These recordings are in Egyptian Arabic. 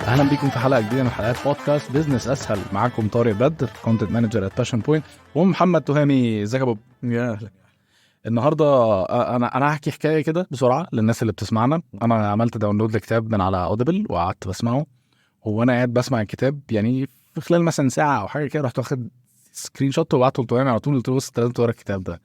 اهلا بيكم في حلقة جديدة من حلقات بودكاست بزنس اسهل. معاكم طارق بدر، content manager at Passion Point، ومحمد تهامي. ازيك يا بوب؟ يا اهلا. النهارده انا هحكي حكاية كده بسرعة للناس اللي بتسمعنا. انا عملت download لكتاب من على Audible وقعدت بسمعه، وانا قاعد بسمع الكتاب يعني في خلال مثلا ساعة او حاجة كده رحت واخد screenshot وبعته لتهامي على طول. قلت له: بص، انت لازم تقرا الكتاب ده.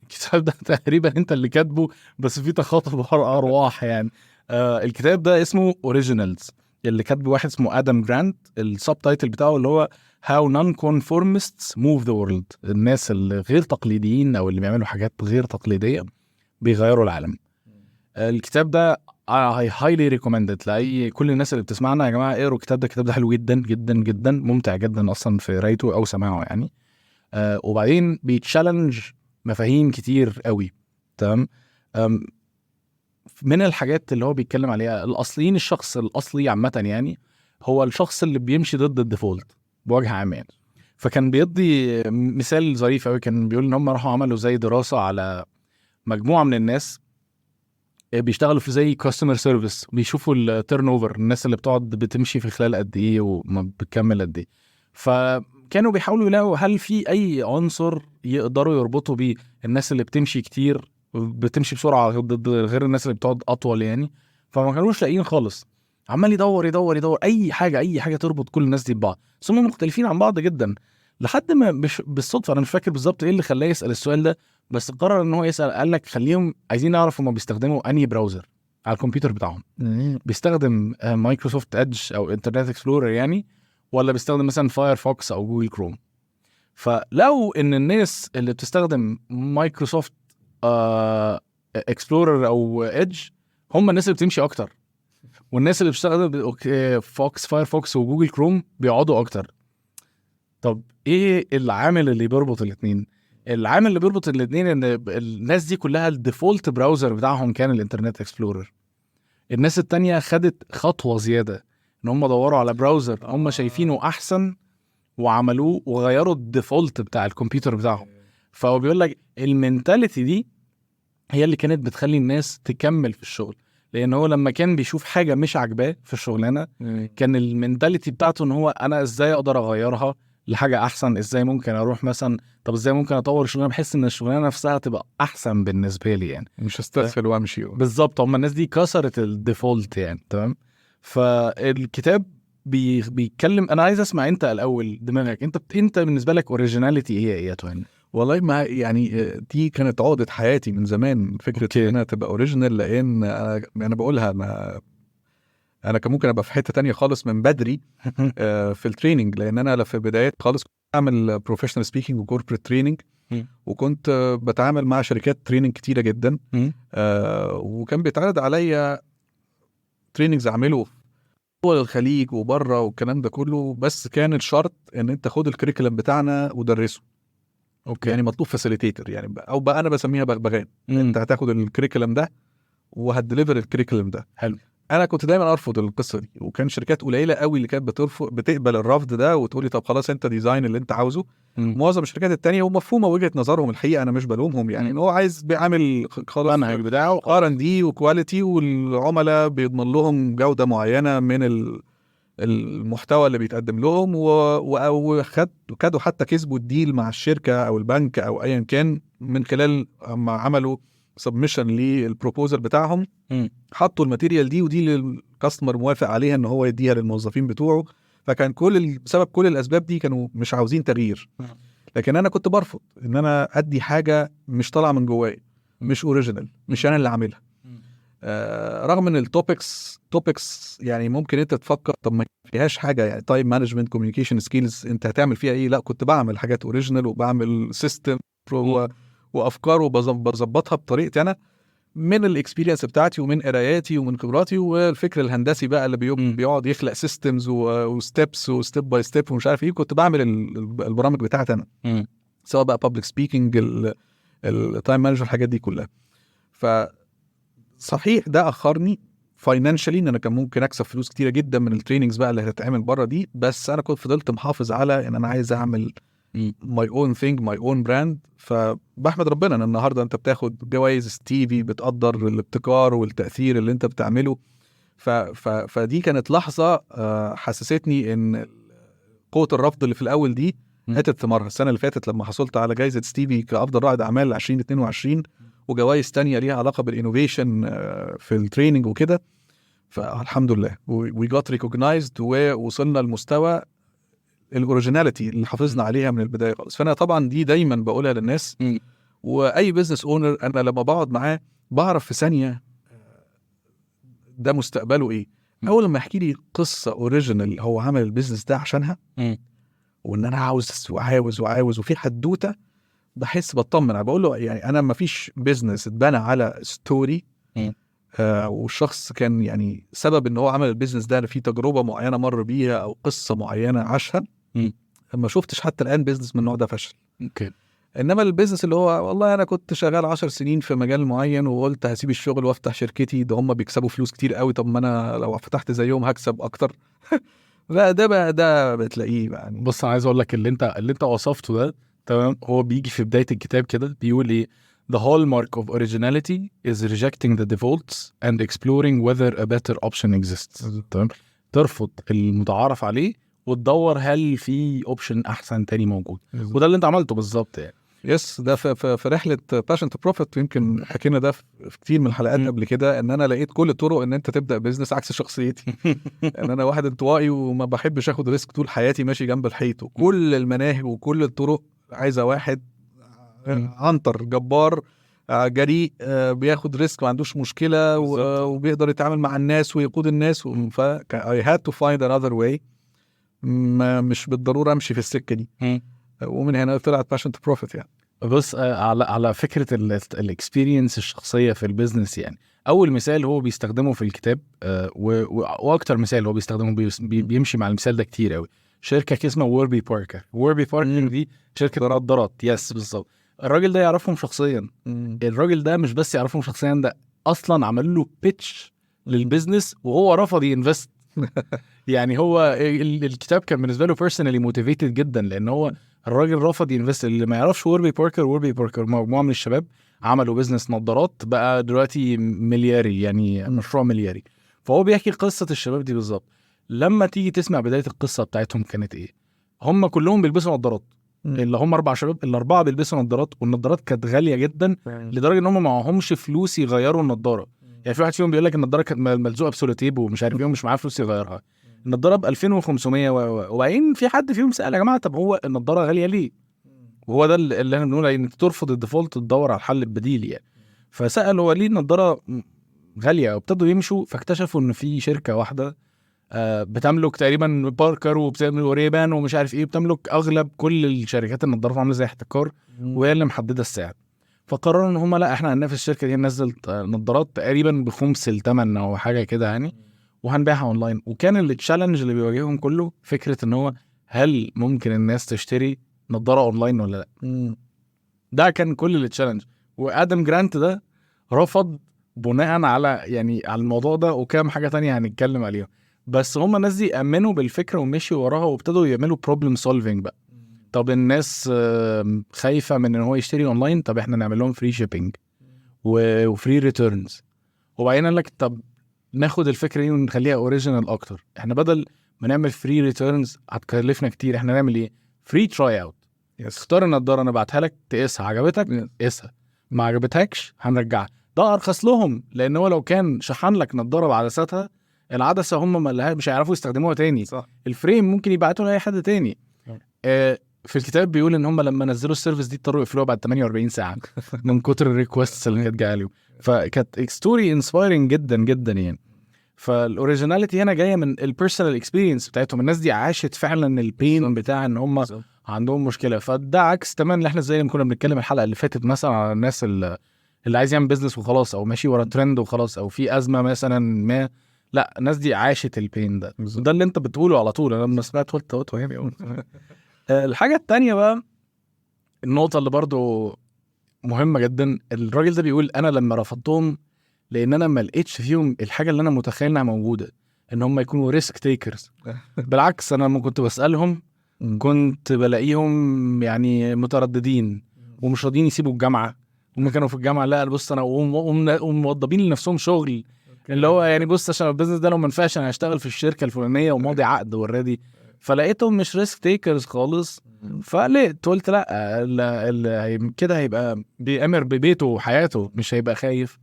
الكتاب ده تقريبا انت اللي كاتبه، بس في تخاطب ارواح يعني. الكتاب ده اسمه Originals، اللي كاتبه واحد اسمه ادم جرانت. ال subtitle بتاعه اللي هو How Non-Conformists Move the World، الناس اللي غير تقليديين او اللي بيعملوا حاجات غير تقليدية بيغيروا العالم. الكتاب ده I highly recommend it لاي كل الناس اللي بتسمعنا. يا جماعه، اقروا الكتاب ده. الكتاب ده حلو جدا جدا جدا، ممتع جدا اصلا في قرايته او سماعه يعني. وبعدين بي challenge مفاهيم كتير قوي، تمام؟ من الحاجات اللي هو بيتكلم عليها الاصليين، الشخص الاصلي عامة يعني هو الشخص اللي بيمشي ضد ال default بوجه عام يعني. فكان بيدي مثال ظريف قوي، كان بيقول ان هم راحوا عملوا زي دراسة على مجموعة من الناس بيشتغلوا في زي customer service، بيشوفوا ال turnover، الناس اللي بتقعد بتمشي في خلال قد ايه وما بتكمل قد ايه. فكانوا بيحاولوا يلاقوا هل في اي عنصر يقدروا يربطوا بيه الناس اللي بتمشي كتير، بتمشي بسرعه، ضد غير الناس اللي بتقعد اطول يعني. فما كانوش لاقيين خالص. عمال يدور يدور يدور اي حاجه، اي حاجة تربط كل الناس دي ببعض، بس هم مختلفين عن بعض جدا. لحد ما مش بالصدفه، انا مش فاكر بالظبط ايه اللي خلاه يسال السؤال ده، بس قرر ان هو يسال. قال لك خليهم، عايزين نعرف هم بيستخدموا انهي browser على الكمبيوتر بتاعهم، بيستخدم Microsoft Edge او Internet Explorer يعني، ولا بيستخدم مثلا Firefox او Google Chrome. فلو ان الناس اللي بتستخدم مايكروسوفت Explorer او Edge هم الناس اللي بتمشي اكتر، والناس اللي بتستخدم Fox Firefox و Google Chrome بيقعدوا اكتر. طب ايه العامل اللي بيربط الاثنين؟ العامل اللي بيربط الاثنين ان الناس دي كلها ال default browser بتاعهم كان ال Internet Explorer. الناس التانية خدت خطوة زيادة، ان هم دوروا على browser هم شايفينه احسن وعملوه وغيروا ال default بتاع الكمبيوتر بتاعهم. فهو بيقول لك ال mentality دي هي اللي كانت بتخلي الناس تكمل في الشغل، لان هو لما كان بيشوف حاجة مش عاجباه في الشغلانة كان ال mentality بتاعته ان هو انا ازاي اقدر اغيرها لحاجة احسن، ازاي ممكن اروح مثلا، طب ازاي ممكن اطور الشغلانة بحيث ان الشغلانة نفسها تبقى احسن بالنسبة لي يعني. مش هستسهل وامشي. بالظبط، هم الناس دي كسرت ال default يعني، تمام؟ فالكتاب بيتكلم. انا عايز اسمع انت الاول دماغك انت، انت بالنسبة لك originality هي ايه يا تهامي؟ والله ما يعني دي كانت عقدة حياتي من زمان، فكرة ان انا تبقى original، لان انا بقولها انا كان ممكن ابقى في حتة تانية خالص من بدري في ال training، لان انا في بدايات خالص كنت بعمل professional speaking و corporate training، وكنت بتعامل مع شركات training كتيرة جدا، وكان بيتعرض عليا trainings اعمله في دول الخليج وبره والكلام ده كله، بس كان الشرط ان انت خد ال curriculum بتاعنا ودرسه. يعني مطلوب facilitator يعني، او بقى انا بسميها بغبغان. انت هتاخد ال curriculum ده وهت deliver ال curriculum ده. انا كنت دايما ارفض القصة دي، وكان شركات قليله قوي اللي كانت بترفض، بتقبل الرفض ده وتقولي طب خلاص انت design اللي انت عاوزه. معظم الشركات التانية، ومفهومه وجهه نظرهم الحقيقه، انا مش بلومهم يعني، ان هو عايز بيعمل خلاص المنهج بتاعه. R&D و quality، والعملاء بيضمن لهم جوده معينة من المحتوى اللي بيتقدم لهم، وخد كادوا حتى كسبوا ال deal مع الشركة او البنك او ايا كان من خلال اما عملوا submission لل proposal بتاعهم، حطوا ال material دي، ودي اللي ال customer موافق عليها ان هو يديها للموظفين بتوعه. فكان بسبب كل الاسباب دي كانوا مش عاوزين تغيير. لكن انا كنت برفض ان انا ادي حاجة مش طالعه من جوايا، مش original، مش انا اللي عاملها. رغم ان ال topics يعني ممكن انت تفكر طب ما فيهاش حاجة يعني، time management، communication skills، انت هتعمل فيها ايه؟ لا، كنت بعمل حاجات original وبعمل system وافكار وبظبطها بطريقتي انا من ال experience بتاعتي ومن قراياتي ومن خبراتي والفكر الهندسي بقى اللي بيقعد يخلق systems و steps و step by step ومش عارف ايه. كنت بعمل البرامج بتاعتي انا، سواء بقى public speaking، ال time management، الحاجات دي كلها. ف صحيح ده اخرني financially، ان انا كان ممكن اكسب فلوس كتيرة جدا من ال trainings بقى اللي هتتعمل بره دي، بس انا كنت فضلت محافظ على ان انا عايز اعمل my own thing، my own brand. فبحمد ربنا ان النهارده انت بتاخد جوائز ستيفي بتقدر الابتكار والتاثير اللي انت بتعمله. ف ف فدي كانت لحظة حسستني ان قوة الرفض اللي في الاول دي اتت ثمارها. السنة اللي فاتت لما حصلت على جائزة ستيفي كافضل رائد اعمال 2022 وجوائز تانية ليها علاقة بال innovation في ال training وكده، فالحمد لله we got recognized ووصلنا لمستوى ال originality اللي حافظنا عليها من البداية خالص. فانا طبعا دي دايما بقولها للناس، واي business owner انا لما بقعد معاه بعرف في ثانية ده مستقبله ايه. اول لما يحكي لي قصة original هو عمل ال business ده عشانها، وان انا عاوز وعاوز وعاوز وفي حدوته، بحس بطمن. انا بقول له يعني انا ما فيش business اتبنى على story والشخص كان يعني سبب ان هو عمل ال business ده في تجربه معينة مر بيها او قصة معينة عاشها، ما شفتش حتى الان business من النوع ده فشل. انما ال business اللي هو والله انا كنت شغال 10 سنين في مجال معين وقلت هسيب الشغل وافتح شركتي، ده هم بيكسبوا فلوس كتير قوي، طب ما انا لو فتحت زيهم هكسب اكتر. لا ده بقى ده بتلاقيه بقى يعني. بص انا عايز اقول لك اللي انت وصفته ده تمام، هو بيجي في بداية الكتاب كده بيقول ايه: The hallmark of originality is rejecting the defaults and exploring whether a better option exists. تمام، ترفض المتعارف عليه وتدور هل في option احسن تاني موجود، وده اللي انت عملته بالظبط يعني. yes، ده في رحله passion to profit، يمكن حكينا ده في كتير من الحلقات قبل كده، ان انا لقيت كل الطرق ان انت تبدا business عكس شخصيتي، ان انا واحد انطوائي وما بحبش اخد risk، طول حياتي ماشي جنب الحيط، وكل المناهج وكل الطرق عايزه واحد عنتر جبار جريء بياخد risk، ما عندوش مشكلة وبيقدر يتعامل مع الناس ويقود الناس. ف I had to find another way، ما مش بالضرورة امشي في السكة دي، ومن هنا طلعت passion to profit يعني. بص على فكرة ال experience الشخصية في ال business، يعني اول مثال هو بيستخدمه في الكتاب واكتر مثال هو بيستخدمه بيمشي مع المثال ده كتير قوي، شركة اسمها Warby Parker. Warby Parker دي شركة نظارات. yes بالظبط. الراجل ده يعرفهم شخصيا. الراجل ده مش بس يعرفهم شخصيا، ده اصلا عمل له pitch لل business وهو رفض ي invest. يعني هو الكتاب كان بالنسبة له personally motivated جدا لان هو الراجل رفض ي invest. اللي ما يعرفش Warby Parker، Warby Parker مجموعة من الشباب عملوا business نظارات بقى دلوقتي ملياري، يعني مشروع ملياري. فهو بيحكي قصة الشباب دي بالظبط. لما تيجي تسمع بداية القصة بتاعتهم كانت ايه، هم كلهم بيلبسوا نظارات، اللي هم اربع شباب، الاربعة بيلبسوا نظارات، والنظارات كانت غالية جدا لدرجة ان هم معهمش فلوس يغيروا النضاره. يعني في واحد فيهم بيقول لك النضارة كانت ملزوقه بسولوتيب ومش عارف ايه ومش معاه فلوس يغيرها، النضارة ب 2500 وبعدين في حد فيهم سال يا جماعة طب هو النضارة غالية ليه؟ وهو ده اللي احنا بنقول عليه، انك ترفض ال default تدور على الحل البديل يعني. فسال هو ليه النضارة غاليه، وابتدوا يمشوا فاكتشفوا ان في شركة واحدة بتملك تقريبا Parker وبتملك Ray-Ban ومش عارف ايه، بتملك اغلب كل الشركات النضارات، عامله زي احتكار، وهي اللي محددة السعر. فقرروا ان هم لا احنا هننافس الشركة دي، ننزل نظارات تقريبا بخمس الثمن او حاجة كده يعني، وهنبيعها اونلاين. وكان ال challenge اللي بيواجههم كله فكرة ان هو هل ممكن الناس تشتري نظاره اونلاين ولا لا. ده كان كل ال challenge. وادم جرانت ده رفض بناء على يعني على الموضوع ده وكام حاجة تانية هنتكلم عليهم. بس هم الناس دي امنوا بالفكرة ومشيوا وراها وابتدوا يعملوا problem solving بقى. طب الناس خايفة من ان هو يشتري اونلاين، طب احنا نعمل لهم free shipping و free returns. وبعدين قال لك طب ناخد الفكرة دي ونخليها original اكتر، احنا بدل ما نعمل free returns هتكلفنا كتير، احنا نعمل ايه؟ free try out. اختار النضارة نبعتها لك تقيسها، عجبتك قيسها، ما عجبتكش هنرجعها. ده ارخص لهم لان هو لو كان شحن لك نضاره بعدساتها، العدسة هم ما لها مش هيعرفوا يستخدموها تاني. ال frame ممكن يبعتوا لاي حد تاني. في الكتاب بيقول ان هم لما نزلوا ال service دي اضطروا يقفلوها بعد 48 ساعة من كتر ال requests اللي كانت جاية عليهم. فكانت story inspiring جدا جدا يعني. فال originality هنا جاية من ال personal experience بتاعتهم، الناس دي عاشت فعلا ال pain بتاع ان هم عندهم مشكله. فده عكس تماما اللي احنا زي ما كنا بنتكلم الحلقة اللي فاتت مثلا على الناس اللي عايز يعمل business وخلاص، او ماشي ورا ترند وخلاص، او في ازمة مثلا ما. لا، الناس دي عاشت ال pain ده. ده اللي انت بتقوله على طول. انا لما سمعت قلت وهي الحاجة التانية بقى، النقطة اللي برضو مهمة جدا، الراجل ده بيقول انا لما رفضتهم لان انا ما لقيتش فيهم الحاجة اللي انا متخيل انها موجوده، ان هم يكونوا risk takers. بالعكس، انا لما كنت بسالهم كنت بلاقيهم يعني مترددين ومش راضيين يسيبوا الجامعه. هم كانوا في الجامعه، لا بص انا وموضبين لنفسهم شغل. اللي هو يعني بص، عشان ال business ده لو ما نفعش انا هشتغل في الشركة الفلانية وماضي عقد already. فلقيتهم مش risk takers خالص، فقلقت، قلت لا، كده هيبقى بيأمر ببيته وحياته، مش هيبقى خايف.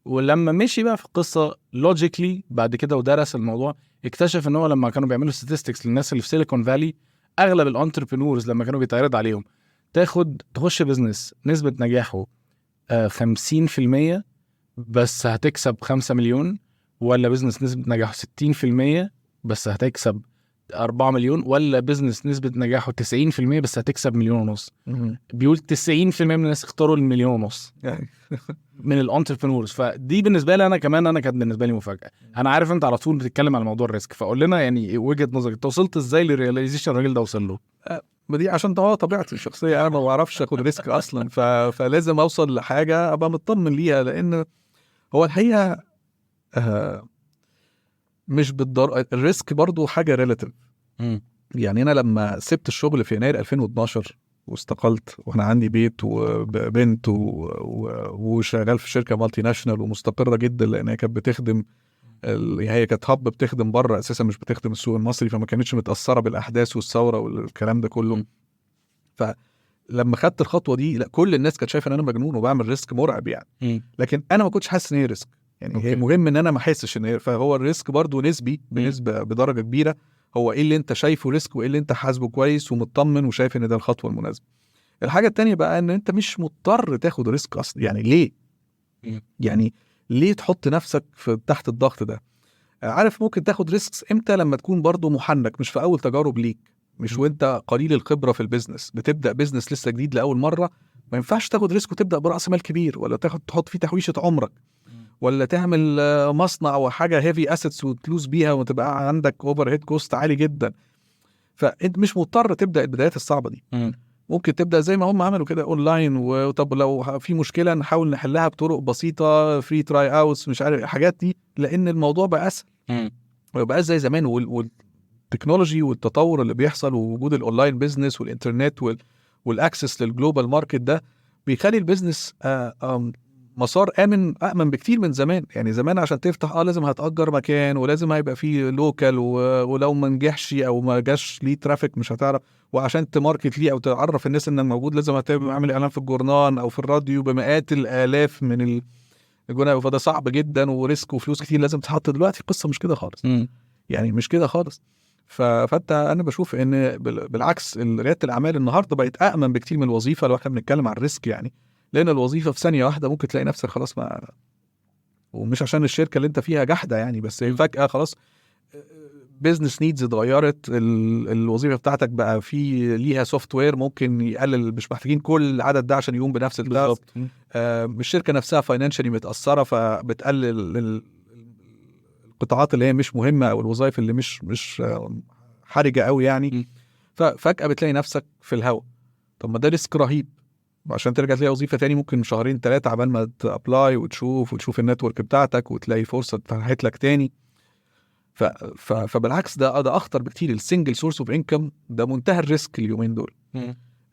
ولما مشي بقى في القصة logically بعد كده ودرس الموضوع، اكتشف ان هو لما كانوا بيعملوا statistics للناس اللي في سيليكون فالي، اغلب ال entrepreneurs لما كانوا بيتعرض عليهم تاخد تخش business نسبه نجاحه 50% بس هتكسب 5 مليون، ولا business نسبه نجاحه 60% بس هتكسب 4 مليون، ولا business نسبه نجاحه 90% بس هتكسب 1.5 مليون. بيقول 90% من الناس اختاروا ال1.5 مليون من ال entrepreneurs. فدي بالنسبة لي انا كمان، انا كانت بالنسبة لي مفاجاه. انا عارف انت على طول بتتكلم على موضوع ال risk، فقول لنا يعني وجهه نظرك، انت وصلت ازاي لل realization الراجل ده وصل له؟ ما دي عشان هو طبيعتي الشخصيه، انا ما بعرفش اخد risk اصلا، فلازم اوصل لحاجة ابقى مطمن ليها، لان هو الحقيقة مش بالضرورة ال risk برضو حاجة relative. يعني انا لما سبت الشغل في يناير 2012 واستقلت، وانا عندي بيت وبنت وشغال في شركة multinational ومستقره جدا، لان هي كانت بتخدم يعني هي كانت hub بتخدم بره اساسا، مش بتخدم السوق المصري، فما كانتش متاثرة بالاحداث والثورة والكلام ده كله. فلما خدت الخطوة دي، لا، كل الناس كانت شايفه ان انا مجنون وبعمل risk مرعب يعني. لكن انا ما كنتش حاسس ان هي risk يعني. هي مهم ان انا ما احسش ان هي، فهو ال risk برضو نسبي بنسبة بدرجة كبيره. هو ايه اللي انت شايفه risk وايه اللي انت حاسبه كويس ومطمن وشايف ان ده الخطوة المناسبه. الحاجة التانية بقى ان انت مش مضطر تاخد risk اصلا، يعني ليه؟ يعني ليه تحط نفسك في تحت الضغط ده؟ عارف ممكن تاخد risks امتى؟ لما تكون برضو محنك، مش في اول تجارب ليك، مش وانت قليل الخبرة في ال business، بتبدا business لسه جديد لاول مره. ما ينفعش تاخد risk وتبدا براس مال كبير، ولا تاخد تحط فيه تحويشه عمرك، ولا تعمل مصنع وحاجه heavy assets وت lose بيها وتبقى عندك overhead cost عالي جدا. فانت مش مضطر تبدا البدايات الصعبة دي. ممكن تبدا زي ما هم عملوا كده اونلاين، وطب لو في مشكلة نحاول نحلها بطرق بسيطه، free try outs، مش عارف الحاجات دي، لان الموضوع بقى اسهل، ما بقاش زي زمان. وال technology والتطور اللي بيحصل ووجود ال online business والانترنت وال access لل global market، ده بيخلي ال business آه، آم، مسار امن، امن بكتير من زمان. يعني زمان عشان تفتح لازم هتأجر مكان، ولازم هيبقى فيه local، ولو ما نجحش او ما جاش ليه traffic مش هتعرف، وعشان ت market ليه او تعرف الناس انك موجود لازم هتعمل اعلان في الجورنان او في الراديو بمئات الالاف من الجنيه، فده صعب جدا و risk وفلوس كتير لازم تحط. دلوقتي القصة مش كده خالص. يعني مش كده خالص. فانت انا بشوف ان بالعكس، رياده الاعمال النهارده بقت امن بكتير من الوظيفة لو احنا بنتكلم عن ال risk يعني، لان الوظيفة في ثانية واحدة ممكن تلاقي نفسك خلاص، ما ومش عشان الشركة اللي انت فيها جحده يعني، بس فجاة خلاص business needs اتغيرت، الوظيفة بتاعتك بقى في ليها software ممكن يقلل، مش محتاجين كل العدد ده عشان يقوم بنفس ال task. الشركة نفسها financially متاثره، فبتقلل القطاعات اللي هي مش مهمة او الوظائف اللي مش حرجه قوي يعني. ففجاه بتلاقي نفسك في الهواء. طب ما ده risk رهيب، عشان ترجع تلاقي وظيفة تاني ممكن شهرين ثلاثة عبال ما ت apply وتشوف ال network بتاعتك وتلاقي فرصة اتفتحت لك تاني. فبالعكس ده اخطر بكتير. ال single source of income ده منتهى ال risk اليومين دول.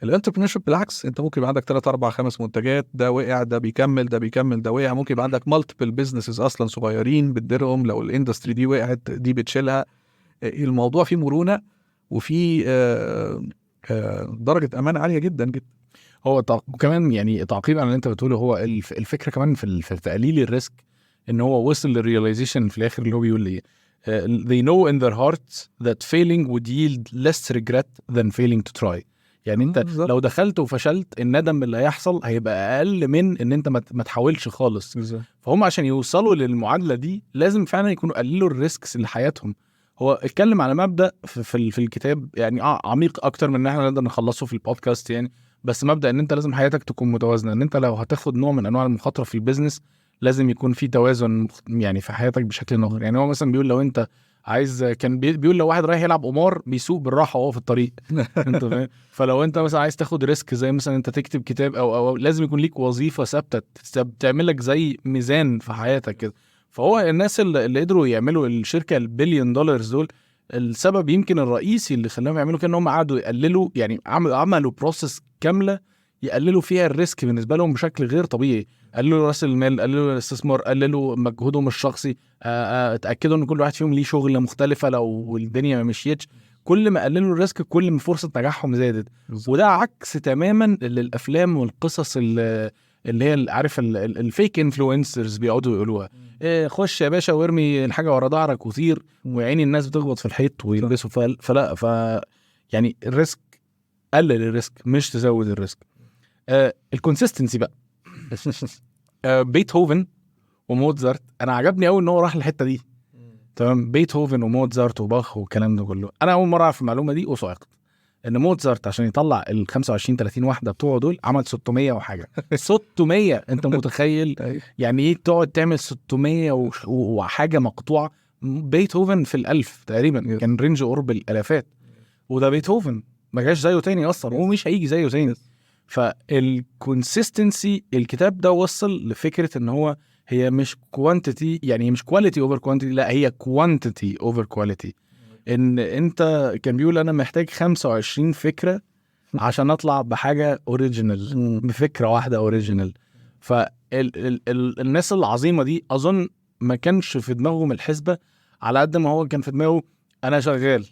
ال entrepreneurship بالعكس، انت ممكن يبقى عندك 3 4 5 منتجات، ده وقع ده بيكمل، ده بيكمل، ده وقع. ممكن يبقى عندك multiple businesses اصلا صغيرين بتديرهم، لو ال industry دي وقعت دي بتشيلها. الموضوع فيه مرونة وفيه درجه امان عالية جدا جدا. هو وكمان يعني تعقيب على اللي انت بتقوله، هو الفكرة كمان في تقليل ال risk ان هو وصل لل realization في الاخر اللي هو بيقول ايه، they know in their hearts that failing would yield less regret than failing to try. يعني انت لو دخلت وفشلت، الندم اللي هيحصل هيبقى اقل من ان انت ما تحاولش خالص. فهم عشان يوصلوا للمعادله دي لازم فعلا يكونوا قللوا ال risks لحياتهم. هو اتكلم على مبدا في الكتاب يعني عميق اكتر من ان احنا نقدر نخلصه في البودكاست يعني، بس مبدا ان انت لازم حياتك تكون متوازنه، ان انت لو هتاخد نوع من انواع المخاطرة في ال business لازم يكون في توازن يعني في حياتك بشكل اخر. يعني هو مثلا بيقول لو انت عايز، كان بيقول لو واحد رايح يلعب قمار بيسوق بالراحة وهو في الطريق، انت فاهم؟ فلو انت مثلا عايز تاخد risk زي مثلا انت تكتب كتاب او لازم يكون ليك وظيفة ثابتة تعمل لك زي ميزان في حياتك كده. فهو الناس اللي قدروا يعملوا الشركة ال billion dollars دول، السبب يمكن الرئيسي اللي خلاهم يعملوا كده ان هم قعدوا يقللوا، يعني عملوا process كاملة يقللوا فيها ال risk بالنسبة لهم بشكل غير طبيعي. قللوا راس المال، قللوا الاستثمار، قللوا مجهودهم الشخصي، اتاكدوا ان كل واحد فيهم ليه شغله مختلفة لو الدنيا ما مشيتش. كل ما قللوا ال risk كل ما فرصة نجاحهم زادت. وده عكس تماما اللي الافلام والقصص اللي هي عارف ال fake influencers بيقعدوا يقولوها، إيه خش يا باشا وارمي الحاجة ورا ظهرك وطير، وعيني الناس بتخبط في الحيط ويلبسوا. فلا، يعني ال risk، قلل ال risk مش تزود ال risk. ال consistency بقى. بيتهوفن وموتزارت، انا عجبني قوي ان هو راح الحتة دي. تمام، بيتهوفن وموتزارت وباخ والكلام ده كله، انا اول مرة اعرف المعلومة دي وصعقت، ان موتزارت عشان يطلع ال 25 30 واحدة بتوعه دول عمل 600 وحاجه. 600، انت متخيل يعني ايه تقعد تعمل 600 وحاجه مقطوعة؟ بيتهوفن في ال1000 تقريبا، كان range قرب الالافات، وده بيتهوفن ما جاش زيه تاني اصلا، ومش هيجي زيه تاني. فال consistency الكتاب ده وصل لفكرة ان هو هي مش quantity، يعني مش quality over quantity، لا هي quantity over quality. ان انت كان بيقول انا محتاج 25 فكرة عشان اطلع بحاجة original، بفكره واحدة original. فالناس العظيمة دي اظن ما كانش في دماغهم الحسبة على قد ما هو كان في دماغه انا شغال،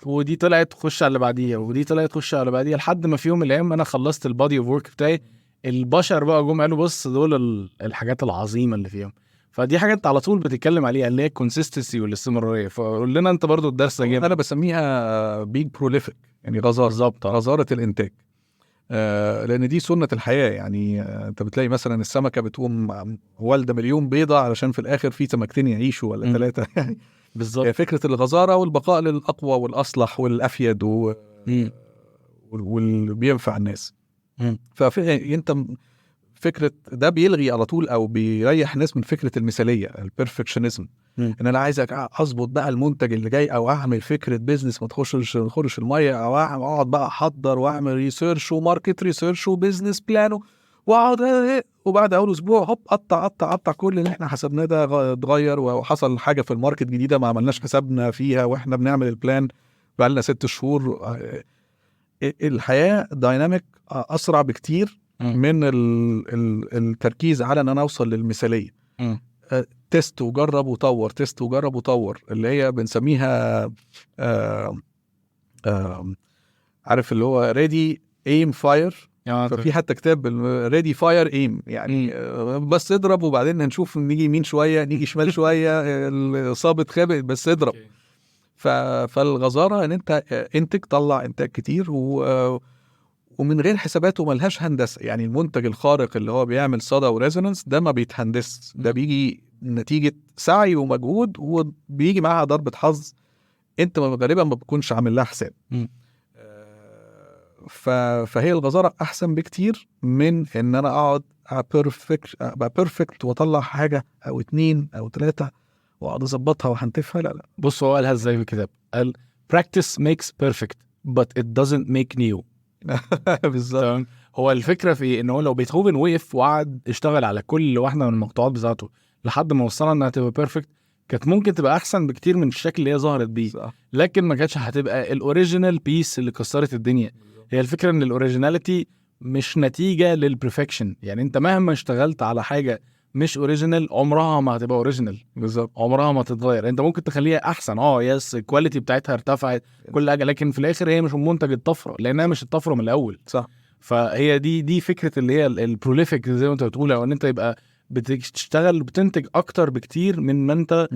ودي طلعت خش على اللي بعديها، ودي طلعت خش على اللي بعديها، لحد ما في يوم من الايام انا خلصت ال body of work بتاعي. البشر بقى جم قالوا بص دول الحاجات العظيمة اللي فيهم. فدي حاجة انت على طول بتتكلم عليها اللي هي ال consistency والاستمرارية. فقول لنا انت برضو الدرس ده جامد. انا بسميها being prolific، يعني غزارة. بالظبط، غزارة الانتاج، لان دي سنة الحياة. يعني انت بتلاقي مثلا السمكة بتقوم والده مليون بيضة علشان في الاخر في سمكتين يعيشوا ولا 3. يعني بالظبط فكرة الغزاره والبقاء للاقوى والاصلح والافيد واللي بينفع الناس. ففي انت فكرة ده بيلغي على طول او بيريح الناس من فكرة المثالية، ال perfectionism، ان انا عايز اظبط بقى المنتج اللي جاي، او اعمل فكرة business ما تخرش المية، او اقعد بقى احضر واعمل research و market research و business plan واقعد، وبعد اول اسبوع هوب قطع قطع قطع كل اللي احنا حسبناه ده اتغير، وحصل حاجة في ال market جديدة ما عملناش حسابنا فيها واحنا بنعمل ال plan بقى لنا 6 شهور. الحياة dynamic، اسرع بكتير من التركيز على ان انا اوصل للمثالية. test وجرب وطور، test وجرب وطور، اللي هي بنسميها عارف اللي هو ready aim fire. ففي حتى كتاب ready fire aim، يعني بس اضرب وبعدين هنشوف نيجي يمين شوية نيجي شمال شوية، صابت خابت بس اضرب. فالغزاره ان انت انتج، طلع انتاج كتير ومن غير حسابات وملهاش هندسة. يعني المنتج الخارق اللي هو بيعمل صدى و resonance ده ما بيتهندس، ده بيجي نتيجة سعي ومجهود، وبيجي معاها ضربه حظ انت غالبا ما بتكونش عامل لها حساب. فهي الغزاره احسن بكتير من ان انا اقعد ابقى perfect واطلع حاجة او 2 او 3 واقعد اظبطها وهنتفها. لا لا، بص هو قالها ازاي في الكتاب، قال practice makes perfect but it doesn't make new. بالظبط. هو الفكرة في ان هو لو بيتهوفن وقف وقعد اشتغل على كل واحدة من المقطوعات بتاعته لحد ما وصلها انها تبقى perfect، كانت ممكن تبقى احسن بكتير من الشكل اللي هي ظهرت بيه، صح. لكن ما كانتش هتبقى ال original piece اللي كسرت الدنيا. هي الفكرة ان ال originality مش نتيجة لل perfection، يعني انت مهما اشتغلت على حاجة مش original عمرها ما هتبقى original. بالظبط، عمرها ما تتغير. انت ممكن تخليها احسن، yes ال quality بتاعتها ارتفعت كل حاجة، لكن في الاخر هي مش منتج الطفرة لانها مش الطفرة من الاول. صح. فهي دي فكرة اللي هي ال prolific زي ما انت بتقول، او ان انت يبقى بتشتغل بتنتج اكتر بكتير من ما انت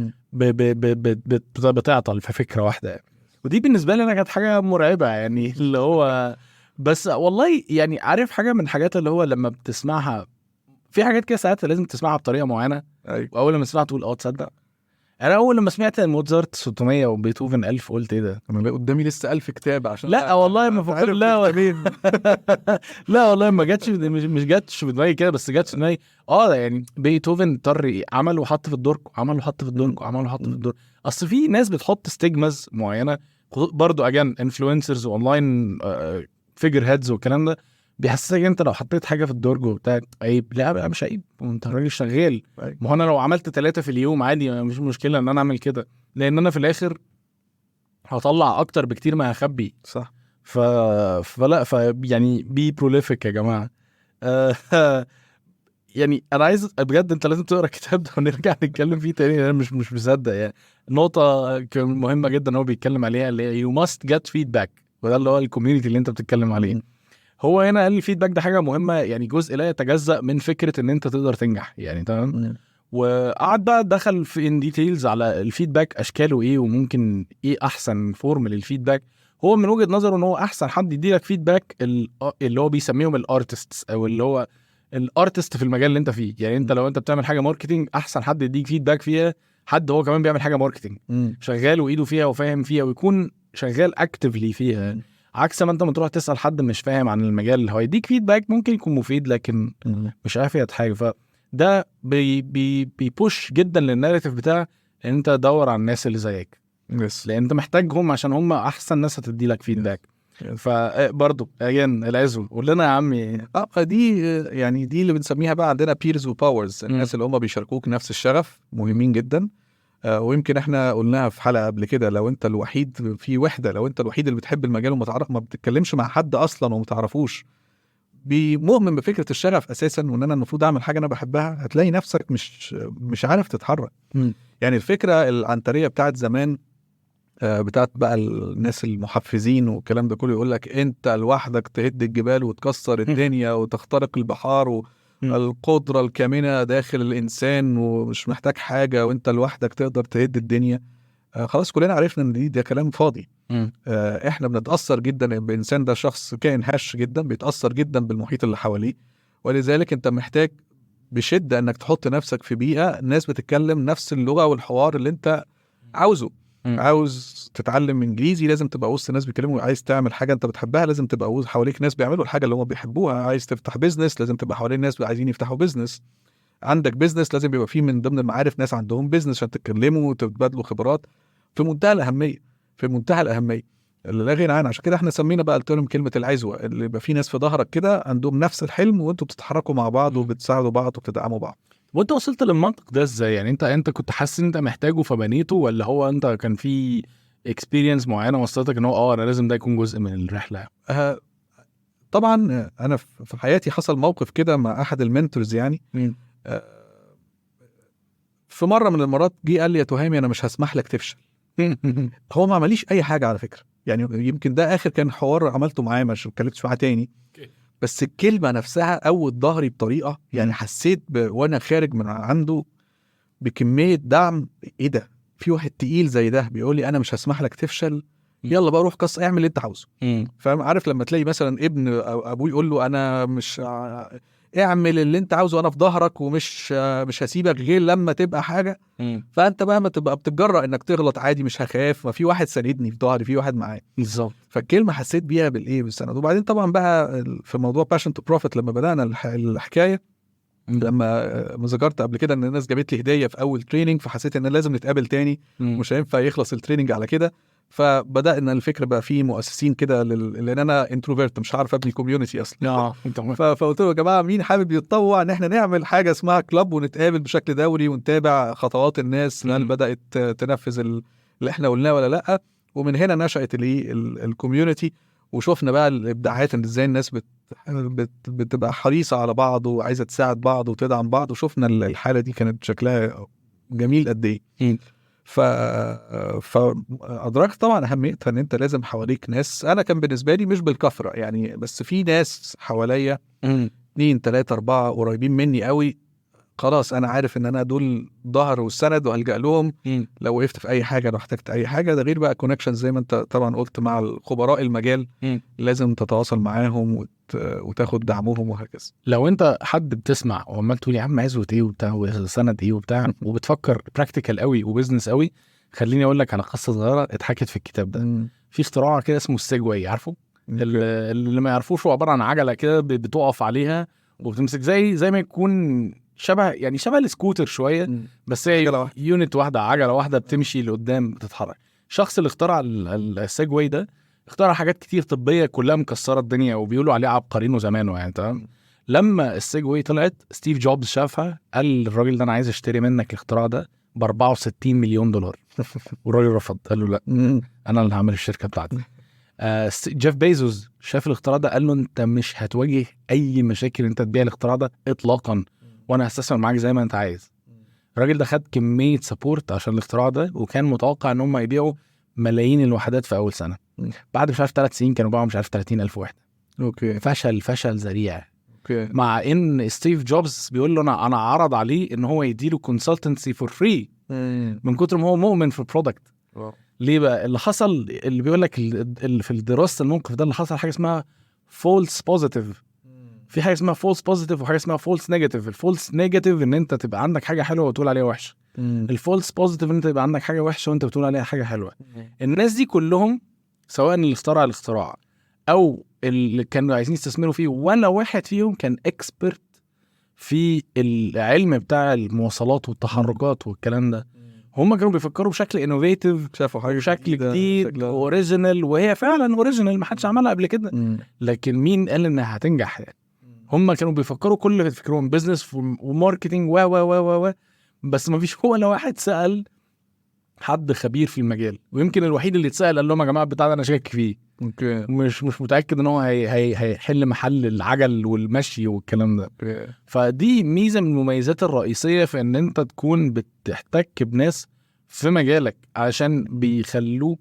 بتعطل في فكرة واحدة يعني. ودي بالنسبة لي انا كانت حاجة مرعبة، يعني اللي هو بس والله يعني عارف حاجة من الحاجات اللي هو لما بتسمعها في حاجات كده ساعات لازم تسمعها بطريقة معينة. أيوة. واول لما تسمعها تقول تصدق انا اول لما سمعت موتزارت 600 وبيتهوفن 1000 قلت ايه ده، انا قدامي لسه 1000 كتاب عشان لا والله ما فكرت، لا لا والله ما جاتش، مش جاتش في دماغي كده، بس جاتش في دماغي يعني بيتهوفن اضطر عمل وحط في الدرج، عمل وحط في الدرج، وعمل وحط في الدرج. اصل في ناس بتحط stigmas معينة برضو again influencers و online figureheads والكلام ده، بيحسسك انت لو حطيت حاجة في الدرج وبتاع عيب. لا بقى مش عيب، وانت راجل شغال. ما هو انا لو عملت 3 في اليوم عادي، مش مشكلة ان انا اعمل كده، لان انا في الاخر هطلع اكتر بكتير ما هخبي. صح. فلا يعني be prolific يا جماعة. يعني انا عايز بجد انت لازم تقرا الكتاب ده ونرجع نتكلم فيه تاني، انا مش مصدق يعني. نقطة كان مهمة جدا هو بيتكلم عليها اللي هي you must get feedback، وده اللي هو ال community اللي انت بتتكلم عليه. هو هنا قال ال feedback ده حاجة مهمه، يعني جزء لا يتجزأ من فكرة ان انت تقدر تنجح يعني، تمام. وقعد بقى دخل في in details على ال feedback اشكاله ايه، وممكن ايه احسن form لل feedback. هو من وجهه نظره ان هو احسن حد يدي لك feedback اللي هو بيسميهم ال artists، او اللي هو ال artist في المجال اللي انت فيه. يعني انت لو انت بتعمل حاجة marketing، احسن حد يديك feedback فيها حد هو كمان بيعمل حاجة marketing، شغال وايده فيها وفاهم فيها، ويكون شغال actively فيها، عكس ما انت ما تروح تسال حد مش فاهم عن المجال، هو يديك feedback ممكن يكون مفيد لكن مش افيد حاجه. فده بي بي بي push جدا لل narrative بتاع ان انت دور على الناس اللي زيك، لان انت محتاجهم عشان هم احسن ناس هتدي لك feedback. فبرضه again العزو، قول لنا يا عمي. اه، دي يعني دي اللي بنسميها بقى عندنا peers و powers، الناس اللي هم بيشاركوك نفس الشغف مهمين جدا. ويمكن احنا قلناها في حلقة قبل كده، لو انت الوحيد في وحده، لو انت الوحيد اللي بتحب المجال وما تعرف ما بتتكلمش مع حد اصلا وما تعرفوش بمؤمن بفكره الشغف اساسا، وان انا المفروض اعمل حاجة انا بحبها، هتلاقي نفسك مش عارف تتحرك. يعني الفكرة العنتريه بتاعت زمان، بتاعت بقى الناس المحفزين والكلام ده كله، يقول لك انت لوحدك تهد الجبال وتكسر الدنيا وتخترق البحار، والقدرة الكامنة داخل الانسان ومش محتاج حاجة وانت لوحدك تقدر تهد الدنيا. خلاص كلنا عرفنا ان ده كلام فاضي. احنا بنتاثر جدا، الانسان ده شخص كائن هش جدا، بيتاثر جدا بالمحيط اللي حواليه، ولذلك انت محتاج بشده انك تحط نفسك في بيئة الناس بتتكلم نفس اللغة والحوار اللي انت عاوزه. عاوز تتعلم انجليزي لازم تبقى وسط ناس بيتكلموا، عايز تعمل حاجة انت بتحبها لازم تبقى وسط حواليك ناس بيعملوا الحاجة اللي هم بيحبوها، عايز تفتح business لازم تبقى حوالين ناس عايزين يفتحوا business، عندك business لازم يبقى فيه من ضمن المعارف ناس عندهم business عشان تتكلموا وتتبادلوا خبرات. في منتهى الاهميه، في منتهى الاهمية اللي لا غنى عنها. عشان كده احنا سمينا بقى ال term كلمة العزوه، اللي يبقى فيه ناس في ظهرك كده عندهم نفس الحلم وانتوا بتتحركوا مع بعض وبتساعدوا بعض وبتدعموا بعض. وانت وصلت للمنطق ده ازاي؟ يعني انت كنت حاسس ان انت محتاجه فبنيته، ولا هو انت كان في experience معينة وصلتك ان هو انا لازم ده يكون جزء من الرحلة؟ طبعا انا في حياتي حصل موقف كده مع احد ال mentors يعني. في مرة من المرات جه قال لي يا تهامي انا مش هسمح لك تفشل. هو ما عمليش اي حاجة على فكرة، يعني يمكن ده اخر كان حوار عملته معاه، مش اتكلمتش معاه تاني. بس الكلمة نفسها قوت ظهري بطريقة، يعني حسيت وانا خارج من عنده بكمية دعم. ايه ده، في واحد تقيل زي ده بيقول لي انا مش هسمح لك تفشل، يلا بقى روح كسر اعمل اللي انت عاوزه. فاهم؟ عارف لما تلاقي مثلا ابن أو ابوه يقول له انا مش اعمل اللي انت عاوزه انا في ظهرك ومش مش هسيبك غير لما تبقى حاجة. فانت بقى ما تبقى بتتجرأ انك تغلط عادي، مش هخاف، ما في واحد ساندني في ظهري، في واحد معايا. فالكلمة حسيت بيها بالايه، بالسند. وبعدين طبعا بقى في موضوع passion to profit لما بدانا الحكاية، لما ما ذكرت قبل كده ان الناس جابت لي هديه في اول training، فحسيت ان لازم نتقابل تاني، مش هينفع يخلص ال training على كده. فبدانا الفكرة بقى في مؤسسين كده لان انا introvert مش عارف ابني community اصلا. انت فقلت لهم يا جماعة مين حابب يتطوع ان احنا نعمل حاجة اسمها club ونتقابل بشكل دوري ونتابع خطوات الناس هل بدات تنفذ اللي احنا قلناه ولا لا. ومن هنا نشات الايه ال community، وشفنا بقى الابداعات ان ازاي الناس بتبقى حريصة على بعض وعايزه تساعد بعض وتدعم بعض، وشفنا الحالة دي كانت شكلها جميل قد ايه. فادركت طبعا اهميتها ان انت لازم حواليك ناس. انا كان بالنسبة لي مش بالكثرة يعني، بس في ناس حواليا 2 3 4 قريبين مني قوي، خلاص انا عارف ان انا دول ظهر والسند وهلجأ لهم لو وقفت في اي حاجة، لو احتجت اي حاجة. ده غير بقى connection زي ما انت طبعا قلت مع الخبراء المجال، لازم تتواصل معاهم وتاخد دعمهم وهكذا. لو انت حد بتسمع وعمال تقول يا عم عزوة ايه وبتاع وسند ايه وبتاع، وبتفكر practical قوي و business قوي، خليني اقول لك على قصة صغيرة اتحكت في الكتاب ده. في اختراع كده اسمه ال Segway، عارفه؟ اللي ما يعرفوش هو عبارة عن عجله كده بتقف عليها وبتمسك زي ما يكون شبه، يعني شبه السكوتر شوية، بس هي عجلة واحدة. unit واحده، عجله واحدة بتمشي لقدام بتتحرك. الشخص اللي اخترع ال Segway ده اخترع حاجات كتير طبية كلها مكسرة الدنيا وبيقولوا عليه عبقريين زمانه يعني، تمام. لما ال Segway طلعت ستيف جوبز شافها قال للراجل ده انا عايز اشتري منك الاختراع ده ب 64 مليون دولار، والراجل رفض، قال له لا انا اللي هعمل الشركة بتاعتي. جيف بيزوس شاف الاختراع ده قال له انت مش هتواجه اي مشاكل انت تبيع الاختراع ده اطلاقا، وانا هستثمر معاك زي ما انت عايز. الراجل ده خد كمية support عشان الاختراع ده، وكان متوقع ان هم يبيعوا ملايين الوحدات في اول سنه. بعد مش عارف 3 سنين كانوا باعوا مش عارف 30,000 وحده. فشل فشل ذريع. مع ان ستيف جوبز بيقول له انا عرض عليه ان هو يديله consultancy for free من كتر ما هو مؤمن في ال product. ليه بقى؟ اللي حصل، اللي بيقول لك اللي في دراسة الموقف ده، اللي حصل حاجة اسمها false positive. في حاجة اسمها false positive وحاجه اسمها false negative. ال false negative ان انت تبقى عندك حاجة حلوة وتقول عليها وحشه. ال false positive ان انت يبقى عندك حاجة وحشة وانت بتقول عليها حاجة حلوه. الناس دي كلهم، سواء اللي اخترع الاختراع او اللي كانوا عايزين يستثمروا فيه، ولا واحد فيهم كان expert في العلم بتاع المواصلات والتحركات والكلام ده. هم كانوا بيفكروا بشكل innovative، شافوا حاجة بشكل جديدة، جديد، original، وهي فعلا original، ما حدش عملها قبل كده. لكن مين قال انها هتنجح يعني؟ هم كانوا بيفكروا، كل فكرهم business و marketing و و و و و بس ما فيش ولا واحد سأل حد خبير في المجال. ويمكن الوحيد اللي اتسأل قال لهم يا جماعة البتاع ده انا شاكك فيه، مش متاكد ان هو هي هي هيحل محل العجل والمشي والكلام ده. فدي ميزة من المميزات الرئيسية في ان انت تكون بتحتك بناس في مجالك، عشان بيخلوك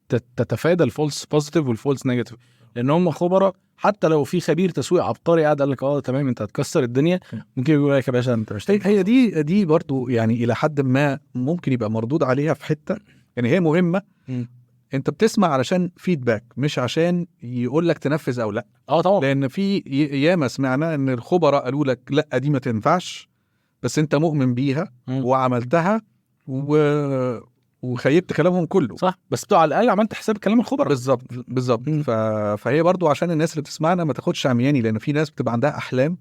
تتفادى ال false positive وال false negative، لان هم خبراء. حتى لو في خبير تسويق عبقري قاعد قال لك اه تمام انت هتكسر الدنيا، ممكن يقول لك يا باشا انت مش هي دي برضو يعني الى حد ما ممكن يبقى مردود عليها في حته، يعني هي مهمه. انت بتسمع علشان feedback، مش عشان يقول لك تنفذ او لا. اه طبعا. لان في ياما سمعنا ان الخبراء قالوا لك لا دي ما تنفعش، بس انت مؤمن بيها وعملتها وخيبت كلامهم كله. صح، بس بتوع على الاقل عملت حساب كلام الخبراء. بالظبط بالظبط. فهي برضو عشان الناس اللي بتسمعنا ما تاخدش عمياني، لان في ناس بتبقى عندها احلام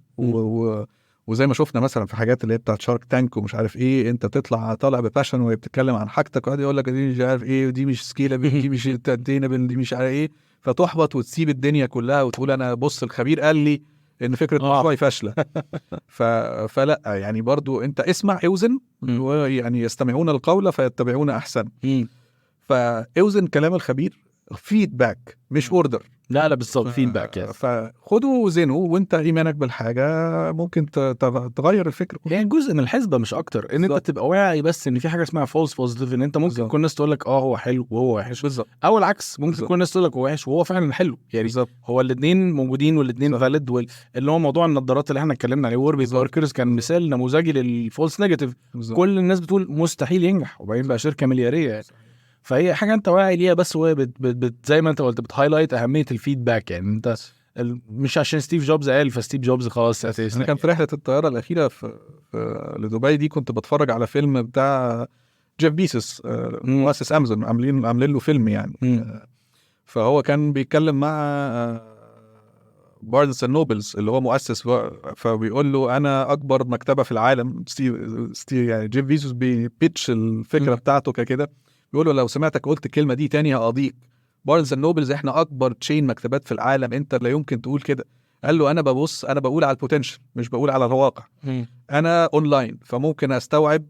وزي ما شفنا مثلا في حاجات اللي هي بتاعت Shark Tank ومش عارف ايه، انت تطلع طالع ب passion وهي بتتكلم عن حاجتك، وقعد يقول لك دي مش عارف ايه، ودي مش scalable، دي مش attainable، دي مش عارف ايه، فتحبط وتسيب الدنيا كلها وتقول انا بص الخبير قال لي ان فكرة مشروعي فاشله. فلا، يعني برضو انت اسمع، اوزن. ويعني يستمعون القول فيتبعون احسن. فاوزن كلام الخبير، feedback مش order. لا لا، بالظبط، feedback، yes. فخده وزنه، وانت ايمانك بالحاجة ممكن تغير الفكر. يعني جزء من الحسبة مش اكتر، ان انت تبقى واعي بس ان في حاجة اسمها false positive، ان انت ممكن يكون الناس تقول لك اه هو حلو وهو وحش، او العكس، ممكن يكون الناس تقول لك هو وحش وهو فعلا حلو يعني. هو الاثنين موجودين والاثنين valid. اللي هو موضوع النظارات اللي احنا اتكلمنا عليه، ووربي باركرز، كان مثال نموذجي لل false negative. كل الناس بتقول مستحيل ينجح، وبعدين بقى شركة ملياريه يعني. فهي حاجة انت واعي ليها بس، وهي بت بت بت زي ما انت قلت بت highlight اهمية ال feedback. يعني انت مش عشان ستيف جوبز قال فستيف جوبز خلاص اساسا. انا كان في رحله الطيارة الاخيرة في لدبي دي كنت بتفرج على فيلم بتاع جيف بيسوس، مؤسس امازون، عاملين له فيلم يعني. فهو كان بيتكلم مع Barnes and Nobles اللي هو مؤسس، فبيقول له انا اكبر مكتبه في العالم. ستيف يعني جيف بيزوس بي pitch الفكرة بتاعته ككده، بيقول له لو سمعتك قلت الكلمة دي تاني هقاضيك. Barnes and Nobles احنا اكبر chain مكتبات في العالم، انت لا يمكن تقول كده. قال له انا ببص، انا بقول على ال potential مش بقول على الواقع. انا اونلاين فممكن استوعب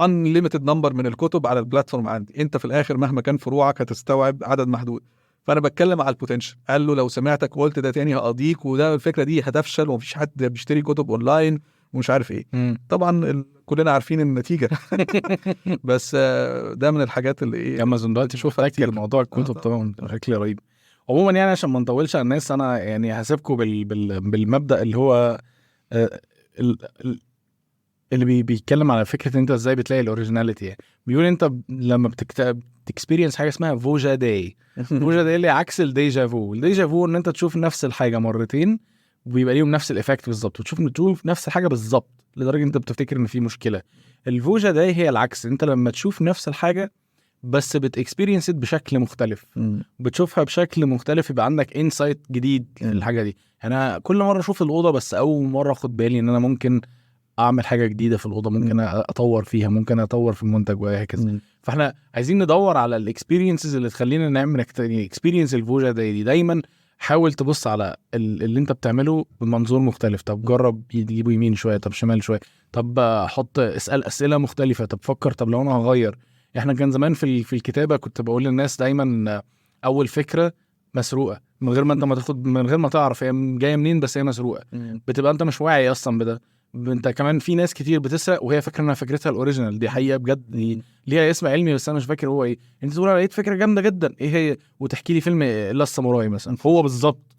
unlimited number من الكتب على ال platform عندي، انت في الاخر مهما كان فروعك هتستوعب عدد محدود، فانا بتكلم على ال potential. قال له لو سمعتك وقلت ده تاني هقاضيك، وده الفكرة دي هتفشل ومفيش حد بيشتري كتب اونلاين ومش عارف ايه. طبعا كلنا عارفين النتيجه، بس ده من الحاجات اللي ايه امازون دلوقتي شوفها فاكر كتير. موضوع الكتب. طبعا. طبعا بشكل رهيب. عموما يعني عشان ما نطولش على الناس، انا يعني هسيبكم بالمبدا اللي هو اللي بيتكلم على فكرة انت ازاي بتلاقي ال originality. يعني بيقول انت لما بتكتب experience حاجة اسمها vuja day. vuja day اللي عكس ال déjà vu. ال déjà vu ان انت تشوف نفس الحاجة مرتين وبيبقى ليهم نفس ال effect بالظبط، وتشوف نفس الحاجة بالظبط لدرجة انت بتفتكر ان في مشكله. ال vuja day هي العكس، انت لما تشوف نفس الحاجة بس بت experience بشكل مختلف، بتشوفها بشكل مختلف، يبقى عندك insight جديد للحاجة دي. انا كل مرة اشوف الاوضة بس اول مرة اخد بالي ان انا ممكن اعمل حاجة جديدة في الاوضه، ممكن اطور فيها، ممكن اطور في المنتج وهكذا. فاحنا عايزين ندور على ال experiences اللي تخلينا نعمل experience ال vuja day دي. دايما حاول تبص على اللي انت بتعمله بمنظور مختلف. طب جرب تجيبه يمين شويه، طب شمال شويه، طب حط اسال اسئلة مختلفه، طب فكر، طب لو انا هغير. احنا كان زمان في الكتابة كنت بقول للناس دايما اول فكرة مسروقه، من غير ما انت ما تاخد، من غير ما تعرف هي جاية منين، بس هي مسروقه. بتبقى انت مش واعي اصلا بده. انت كمان في ناس كتير بتسرق وهي فاكره انها فكرتها ال original، دي حقيقة بجد، دي ليها اسم علمي بس انا مش فاكر هو ايه. انت تقول انا لقيت فكرة جامدة جدا، ايه هي؟ وتحكي لي فيلم Last Samurai مثلا، هو بالظبط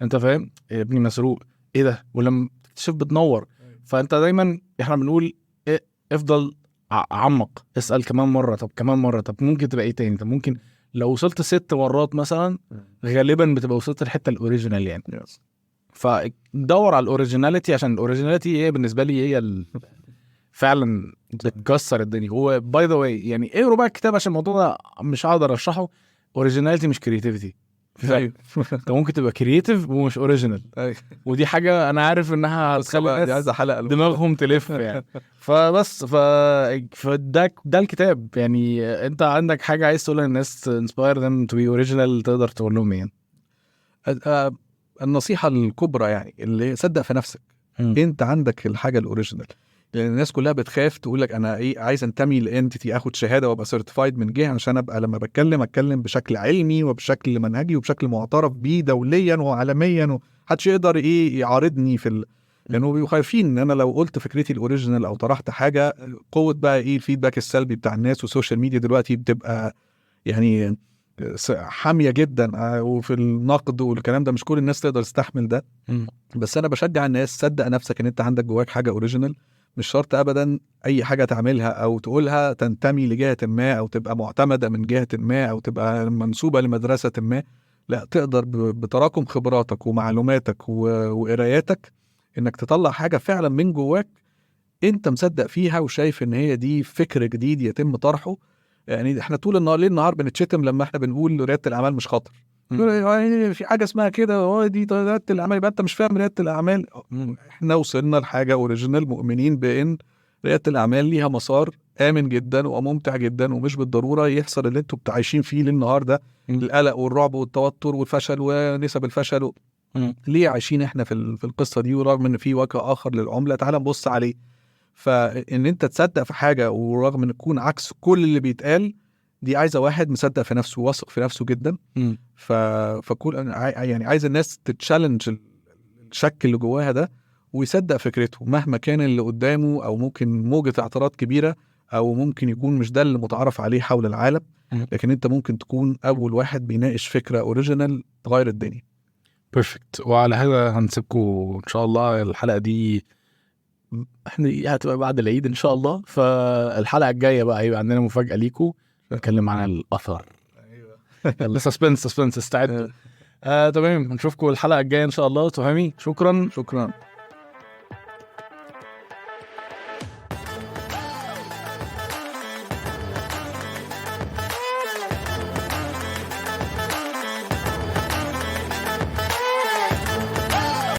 انت فاهم يا ابني مسروق ايه ده، ولما تكتشف بتنور. فانت دايما احنا بنقول إيه، افضل عمق، اسال كمان مرة، طب كمان مرة، طب ممكن تبقى ايه تاني، طب ممكن لو وصلت 6 مرات مثلا غالبا بتبقى وصلت الحتة ال original يعني. فدور على ال originality، عشان ال originality هي بالنسبة لي هي فعلا بتكسر الدنيا. هو by the way يعني اقروا بقى الكتاب عشان الموضوع ده مش هقدر اشرحه. originality مش creativity. انت ممكن تبقى creative ومش original، ودي حاجة انا عارف انها هتخلي الناس عايزه حلقة دماغهم تلف يعني. فبس فده ده الكتاب يعني. انت عندك حاجة عايز تقولها للناس inspire them to be original، تقدر تقول لهم ايه؟ النصيحة الكبرى يعني اللي صدق في نفسك. انت عندك الحاجة ال original. لان الناس كلها بتخاف تقول لك انا ايه، عايز انتمي ل entity، اخد شهادة وابقى certified من جهة عشان ابقى لما بتكلم اتكلم بشكل علمي وبشكل منهجي وبشكل معترف بيه دوليا وعالميا، ومحدش يقدر ايه يعارضني في لانه بيبقوا خايفين ان انا لو قلت فكرتي ال original او طرحت حاجة، قوة بقى ايه ال feedback السلبي بتاع الناس. وال social media دلوقتي بتبقى يعني حامية جدا وفي النقد والكلام ده، مش كل الناس تقدر تستحمل ده. بس انا بشجع الناس، صدق نفسك ان انت عندك جواك حاجة original. مش شرط ابدا اي حاجة تعملها او تقولها تنتمي لجهة ما او تبقى معتمدة من جهة ما او تبقى منسوبه لمدرسة ما. لا، تقدر بتراكم خبراتك ومعلوماتك وقراياتك انك تطلع حاجة فعلا من جواك انت مصدق فيها وشايف ان هي دي فكر جديد يتم طرحه. يعني احنا طول النهار ليل نهار بنتشتم لما احنا بنقول رياده الاعمال مش خطر. يعني في حاجة اسمها كده، هو دي رياده الاعمال، يبقى انت مش فاهم رياده الاعمال. احنا وصلنا لحاجة original، مؤمنين بان رياده الاعمال ليها مسار امن جدا وممتع جدا، ومش بالضرورة يحصل اللي انتوا عايشين فيه ليل ده، القلق والرعب والتوتر والفشل ونسب الفشل ليه عايشين احنا في القصة دي؟ ورغم ان في وجه اخر للعملة تعال نبص عليه. فان انت تصدق في حاجة ورغم ان تكون عكس كل اللي بيتقال، دي عايزه واحد مصدق في نفسه وواثق في نفسه جدا. فكل يعني عايز الناس ت challenge الشك اللي جواها ده ويصدق فكرته مهما كان اللي قدامه، او ممكن موجة اعتراض كبيرة، او ممكن يكون مش ده اللي متعارف عليه حول العالم، لكن انت ممكن تكون اول واحد بيناقش فكرة original تغير الدنيا. perfect. وعلى هذا هنسيبكم ان شاء الله. الحلقة دي احنا هتبقى بعد العيد ان شاء الله، فالحلقة الجاية بقى هيبقى عندنا مفاجاة ليكم، نتكلم عن الاثر. ايوه suspense suspense، استعدوا. تمام، نشوفكم الحلقة الجاية ان شاء الله. تهامي شكرا. شكرا.